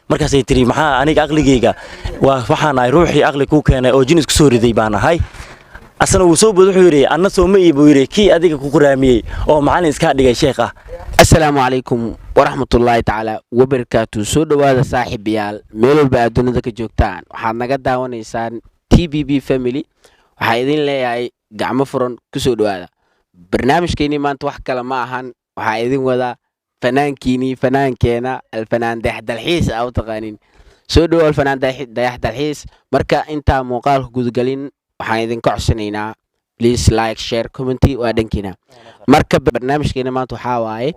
Markaasay tiri, "Maxaa aniga aqligayga waa waxaan ahay ruuxii aqli kuu keenay oo jin isku soo riday baan ahay." Asna wuu soo bood, wuxuu yidhi, "Anna soo ma ii," buu yidhi, "kii adiga ku quraamiyey oo macallin iskaa dhigay sheekh ah." Asalaamu calaykum waraxmatullaahi tacaala wabarakaatu. Soo dhowaada, saaxiibayaal, meel walba aad dunida ka joogtaan. Waxaad naga daawanaysaan TBB Family. Waxaa idin leeyahay gacmo furan kusoo dhowaada barnaamijkeennii. Maanta wax kale ma ahan, waxaa idin wadaa fanaankiinii, fanaankeena, Alfanaan Dayax Dalxiis aa u taqaanin. Soo dhowo, Alfanaan Dayax Dalxiis. Marka intaa muuqaalka gudagelin, waxaan idinka codsanaynaa, please like, share, comment waa dhankiina. Marka barnaamijkeena maanta waxaa waaye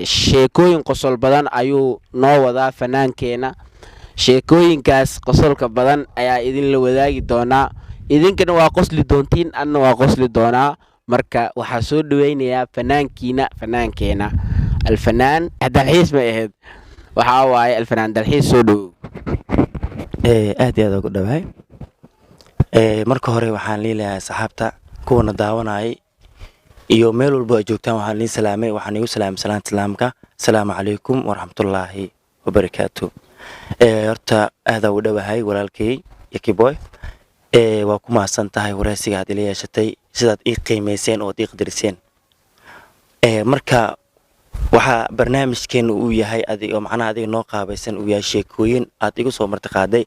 sheekooyin qosol badan ayuu noo wadaa fanaankeena. Sheekooyinkaas qosolka badan ayaa idinla wadaagi doonaa, idinkana waa qosli doontiin, anna waa qosli doonaa. Marka waxaa soo dhaweynayaa fanaankiina, fanaankeena, Alfanaan Dalxiis. Ma ahayd? Waxaa waaye Alfanaan Dalxiis, soo dhowow. Aad iyo aad ugu dhawahay. Marka hore waxaan liilayaa saxaabta kuwana daawanayay iyo meel walbo ay joogtaan. Waxaan liin salaamay, waxaan igu salaamay salaanta islaamka: asalaamu calaykum waraxmatullaahi wabarakaatu. Horta aadaa ugu dhowahay, walaalkay Yakiboy. Waa ku mahadsan tahay wareysiga aad ila yeeshatay, sidaad ii qiimeyseen oo aad ii qadariseen. Marka waxaa barnaamijkeena uu yahay adig oo macnaha adiga noo qaabaysan uu yahay sheekooyin aad igu soo martiqaaday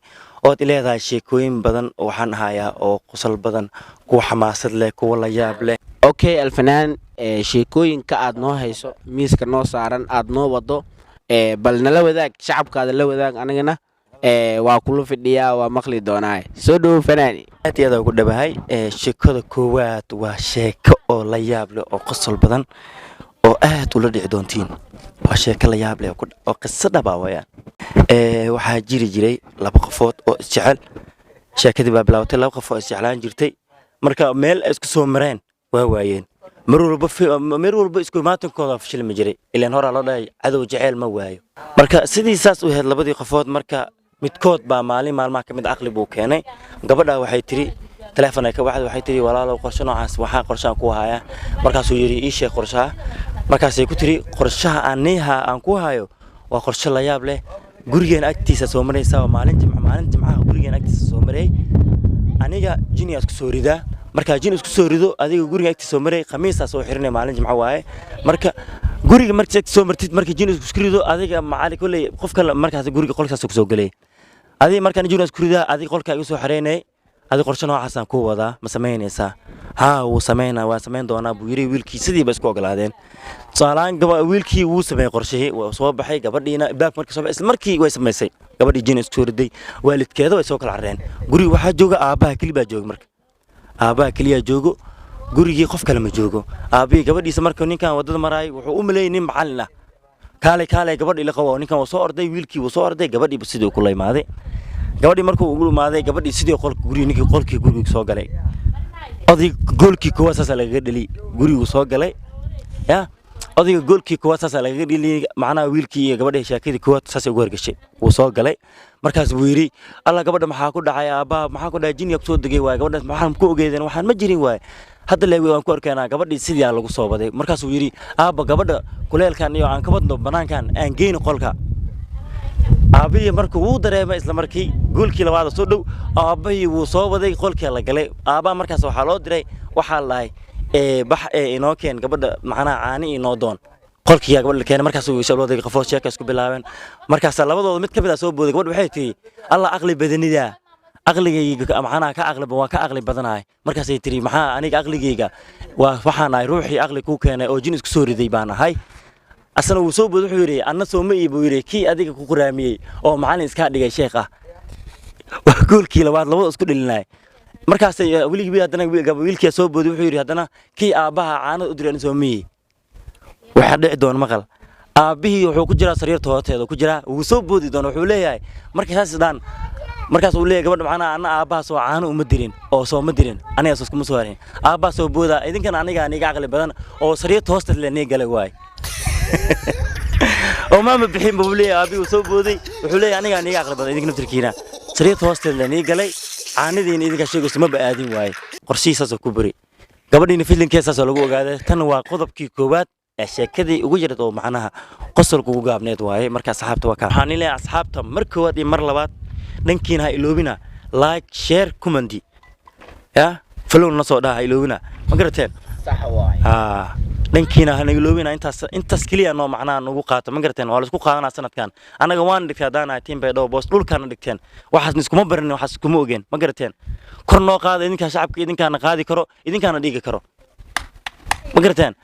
ood ileedahay sheekooyin badan oo waxaan hayaa oo qosol badan, kuwa xamaasad leh, kuwa la yaab leh. Okay, Alfanaan, sheekooyinka aad noo hayso, miiska noo saaran aad noo wado, bal nala wadaag, shacabkaada la wadaag. Anigana waa kula fidhiyaa, waa maqli doonaa. Soo dhowow, fanaani. Aad iyo aad ugu dhawahay. Sheekada koowaad waa sheeko oo la yaab leh oo qosol badan oo aad ula dhici doontiin. Waa sheeko la yaab leh oo qiso dhaba wayaan. Waxaa jiri jiray laba qofood oo isjecel. Sheekadii baa bilaabatay. Laba qof oo isjeclaan jirtay, marka meel ay isku soo mareen waa waayeen. Mar walba mar walba isku imaatinkooda fashilmi jiray, ilaan horaa loo dhahay, "Cadow jeceel ma waayo." Marka sidii saas u ahayd labadii qofood, marka midkood baa maalin maalmaha ka mid caqli buu keenay. Gabadha waxay tiri, teleefon ay ka baxday, waxay tiri, "Walaalow, qorshe noocaas waxaa qorshaan ku hayaa." Markaasuu yidhi, "Ii sheeg qorshaha." Markaasay ku tiri, "Qorshaha aan niiha aan ku hayo waa qorshe la yaab leh. Gurigeen agtiisa soo maraysaa, waa maalin jimca, maalin jimcaha gurigeen agtiisa soo maray. Aniga jini isku soo ridaa. Markaa jin isku soo rido, adiga guriga agtiisa soo maray, khamiisaa soo xirinay, maalin jimco waaye. Marka guriga markii agtiisa soo martid, marka jin isku rido, adiga macali kolley qof kale markaas guriga qolkaas ku soo gelay. Adiga markaan jin isku ridaa, adiga qolka igu soo xareynay. Adiga qorshe noocaasaan ku wadaa, ma samaynaysaa?" "Haa, wuu samaynaa, waa samayn doonaa," buu yidhi wiilkii. Sidii ba isku ogolaadeen. Tusaalahaan wiilkii wuu sameeyey qorshihii, waa soo baxay. Gabadhiina baabka markii soo baxay, isla markii way samaysay. Gabadhii jin isku soo riday, waalidkeeda way soo kala carreen. Guriga waxaa jooga aabbaha keli baa jooga. Marka aabbaha keliyaa joogo gurigii, qof kale ma joogo. Aabbihii gabadhiisa marka ninkan waddada maraayay wuxuu u maleeyay nin macallin ah. "Kaalay, kaalay, gabadh ila qabo." Ninkan wuu soo orday, wiilkii wuu soo orday. Gabadhiiba sidii kula imaaday. Gabadhii markuu ugu imaaday, gabadhii sidii qolka gurigi, ninkii qolkii guriga soo galay. Odayga goolkii koowaad saasaa lagaga dheli. Gurigu soo galay ya odayga, goolkii koowaad saasaa lagaga dheli. Macnaha wiilkii iyo gabadhii sheekadii koowaad saasay ugu horgashay. Wuu soo galay, markaas buu yidhi, "Alla, gabadha maxaa ku dhacay? Aabbaha maxaa ku dhacay? Jinniga kusoo degay waay. Gabadhaas maxaan ku ogeydeen? Waxaan ma jirin waay. Hadda leewi waan ku arkaynaa." Gabadhii sidii aa lagu soo baday. Markaasuu yidhi, "Aabba, gabadha kuleelkan iyo aan ka badno banaankan, aan geyno qolka." Aabbihii marka wuu dareemay isla markii goolkii labaad soo dhow. Aabbihii wuu soo waday, qolkii la galay. Aabbaha markaas waxaa loo diray, waxaa la dhahay, "Bax ee inoo keen gabadha, macnaha caani inoo doon." Qolkii gabadha la keenay, markaas uu labadii qofood sheeka isku bilaabeen. Markaas labadooda mid ka mid ah soo booday. Gabadha waxay tiri, "Alla, aqli badanidaa, aqligayga macnaha ka aqli waa ka aqli badanahay." Markaasay tiri, "Maxaa aniga aqligayga waa waxaan ahay ruuxii aqli kuu keenay oo jin isku soo riday baan ahay." Asna wuu soo booday, wuxuu yidhi, "Anna soo ma ii," buu yidhi, "kii adiga ku quraamiyey oo macallin iskaa dhigay sheekh ah." Waa goolkii labaad labada isku dhilinay. Markaasay weligii haddana wiilkii soo booday, wuxuu yidhi haddana, "Kii aabbaha caanada u diray, anna soo ma ii." Waxaa dhici doona maqal. Aabbihii wuxuu ku jiraa sariirta hoosteeda ku jiraa, wuu soo boodi doona. Wuxuu leeyahay markay saas isdhaan, markaas uu leeyahay gabadha, macnaha, "Anna aabbaha soo caano uma dirin oo soo ma dirin, aniga soo iskuma soo harin." Aabbaha soo boodaa, "Idinkana aniga aniga caqli badan oo sariirta hoosteed le nii galay waay oo maama bixin," buu leeyahay. Aabbihii wuu soo booday, wuxuu leeyahay, "Aniga aniga caqli badan, idinka naftirkiina sariirta hoosteed le nii galay, caanadiina idinkaa sheegayso maba aadin waaye." Qorshihii saasoo ku buri, gabadhiina filinkeed saasoo lagu ogaaday. Tan waa qodobkii koowaad. Ee sheekadii ugu yareed oo macnaha qosolka ugu gaabneed waaye. Marka asxaabta waa kaa. Waxaan leeyahay asxaabta, mar koowaad iyo mar labaad, dhankiina ha iloobina like, share, comment, ya follow na soo dhaha, ha iloobina. Ma garateen? Sax waaye. Haa, dhankiina hana iloobina. Intaas, intaas keliya noo macnaha nagu qaato. Ma garateen? Waa laisku qaadanaa sanadkan. Annaga waan dhigtay haddaan ahay team Baydhabo Boys, dhulkaana dhigteen. Waxaasna iskuma barin, waxaas iskuma ogeen. Ma garateen? Kor noo qaada idinkaa shacabka, idinkaana qaadi karo, idinkaana dhigi karo. Ma garateen?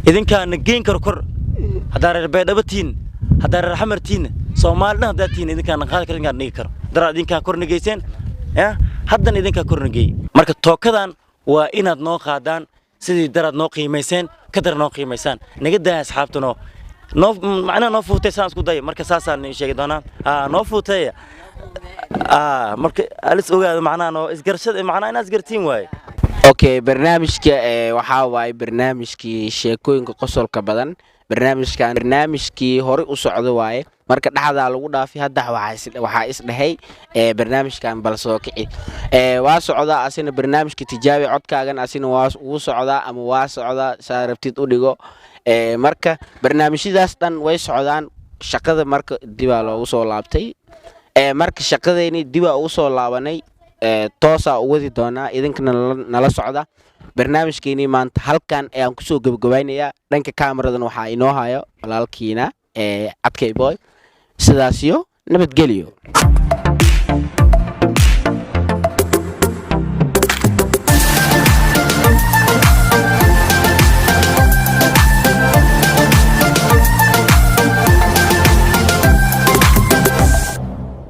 Idinkaana geyn karo kor. Haddaa reer Baydhabo tihiin, haddaa reer Xamar tihiin, Soomaali dhan haddaa tihiin, idinkaana qaadi karo, idinkaana dhigi karo. Daraa idinkaa kor nageyseen ya, haddana idinkaa kor nageey. Marka tookadan waa inaad noo qaadaan sidii daraad noo qiimayseen, ka dar noo qiimaysaan. Naga daaya asxaabta, noo noo macnaha noo fuutay, saan isku day. Marka saasaan idin sheegi doonaa. Haa, noo fuutay. Aa, marka alis ogaado macnaha noo isgarashada, macnaha inaad isgartiin waaye. Okay, barnaamijka waxaa waaye barnaamijkii sheekooyinka qosolka badan. Barnaamijkan barnaamijkii hore u socdo waaye. Marka dhexdaa lagu dhaafay, hadda waxaa isdhahay barnaamijkan bal soo kici. Waa socdaa asina barnaamijka tijaabi codkaagan, asina waa wuu socdaa ama waa socdaa, saa rabtid u dhigo. Marka barnaamijyadaas dhan way socdaan. Shaqada marka dibaa loogu soo laabtay. Marka shaqadeenii dibaa ugu soo laabanay, toosaa u wadi doonaa. Idinkana nala socda. Barnaamijkeenii maanta halkan ayaan kusoo gebagabaynayaa. Dhanka kaamaradan waxaa inoo hayo walaalkiina Adkay Boy. Sidaas iyo nabadgelyo.